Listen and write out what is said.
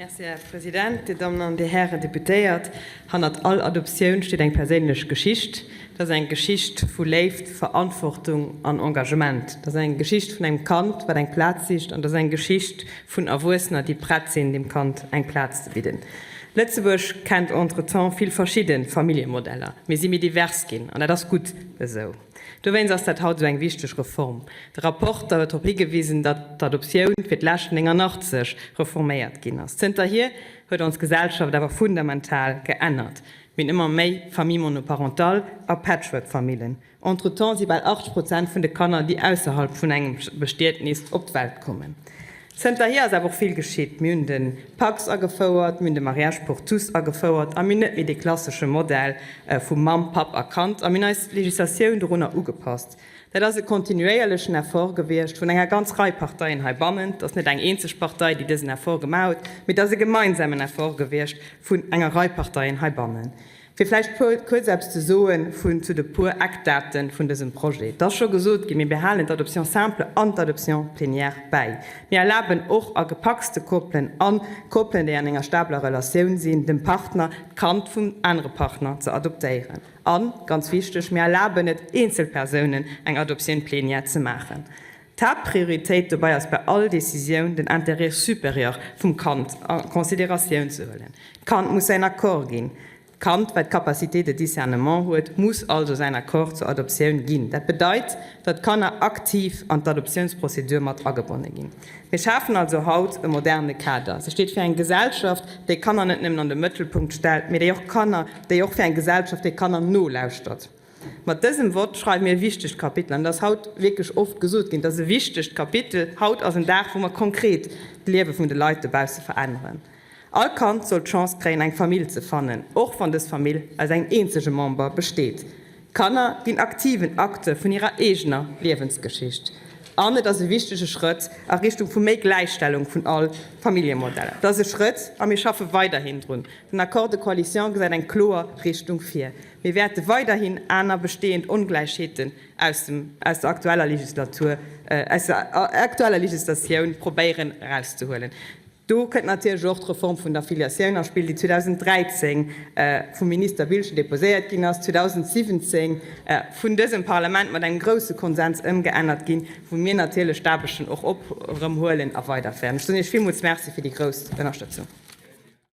Merci, Här President, Dir Dammen an Dir Hären Deputéiert. Hannert all Adoptioun steet eng perséinlech Geschicht. Dat ass eng Geschicht vu Léift, Verantwortung an Engagement. Dat ass eng Geschicht vun engem Kand, wat eng Plaz sicht, an dat ass eng Geschicht vun Erwuessener, déi prett sinn, deem Kand eng Plaz ze bidden. Lëtzebuerg kennt entretemps vill verschidde Familljemodeller. Mir si méi divers ginn, an dat ass gutt esou. Dowéinst ass dat haut esou eng wichteg Reform. De Rapporter huet drop higewisen, datt d'Adoptioun fir d'lescht 89 reforméiert ginn ass. Zënterhier huet ons Gesellschaft awer fundamental geännert. Mir hunn ëmmer méi Famille monoparentale a Patchwork-Famillen. Entretemps si bal 80 Prozent vun de Kanner, déi ausserhalb vun engem Bestietnis op d'Welt kommen. Zënterhier ass awer och vill geschitt. Mir hunn de Pacs agefouert, mir hunn de Mariage pour tous agefouert a mir hunn net méi dee klassesche Modell vu Mamm, Papp a Kand a mir hunn eis Legislatioun dorunner ugepasst. Dat ass e kontinuéierlechen Effort gewiescht vun enger ganz Rei Parteien heibannen. Et ass net eng eenzeg Partei, déi dësen Effort gemaach huet, mee et ass e gemeinsamen Effort gewiescht vun enger Rei Parteien heibannen. Fir vläicht kuerz eppes ze soe vun zu de puer Eckdate vun dësem Projet. Et ass scho gesot ginn, mir behalen d'Adoption simple an d'Adoption plénière bäi. Mir erlaben och a gepacste Koppelen a Koppelen, déi an enger stabeler Relatioun sinn, dem Partner d'Kand vum anere Partner ze adoptéieren. An, ganz wichteg, mir erlaben et Eenzelpersounen, eng Adoptioun plénière ze maachen. D'Haaptprioritéit dobäi ass bei all Decisioun, den Intérêt supérieur vum Kand a Consideratioun ze huelen. D'Kand muss säin Accord ginn. D'Kand, wat d'Capacité de discernement huet, muss also säin Accord zur Adoptioun ginn. Dat bedeit, datt d'Kanner aktiv an d'Adoptiounsprozedur mat agebonne ginn. Mir schafen also haut e moderne Kader. Se steet fir eng Gesellschaft, déi Kanner net nëmmen an de Mëttelpunkt stellt, mee déi och Kanner, déi och fir eng Gesellschaft, déi Kanner nolauschtert. Mat dësem Vott schreiwe mir e wichtegt Kapitel, an et ass haut wierklech oft gesot ginn, et ass e wichtegt Kapitel. Haut ass en Dag, wou mer konkret d'Liewe vun de Leit dobausse veränneren. All Kand soll d'Chance kréien, eng Famill ze fannen, och wann dës Famill aus engem eenzege Member besteet. D'Kanner ginn aktiven Acteur vun hirer eegener Liewensgeschicht. An et ass e wichtege Schrëtt a Richtung vu méi Gläichstellung vun all Familljemodeller. Et ass e Schrëtt, a mir schaffe weiderhin drun. Den Accord de coalition gesäit eng kloer Richtung vir. Mir wäerte weiderhin aner bestehend Ongläichheeten aus dem, aus der aktueller Legislatur, aus der aktueller Legislatioun probéieren erauszehuelen. Do kënnt natierlech och d'Reform vun der Filiatioun a Spill, déi 2013 vum Minister Biltgen déposéiert ginn ass, 2017 vun dësem Parlament mat engem grouse Konsens ëmgeännert ginn, wou mir natierlech d'Aarbechten och op erëm huelen a weiderféieren. Ech soen Iech villmools Merci fir déi grouss Ënnerstëtzung.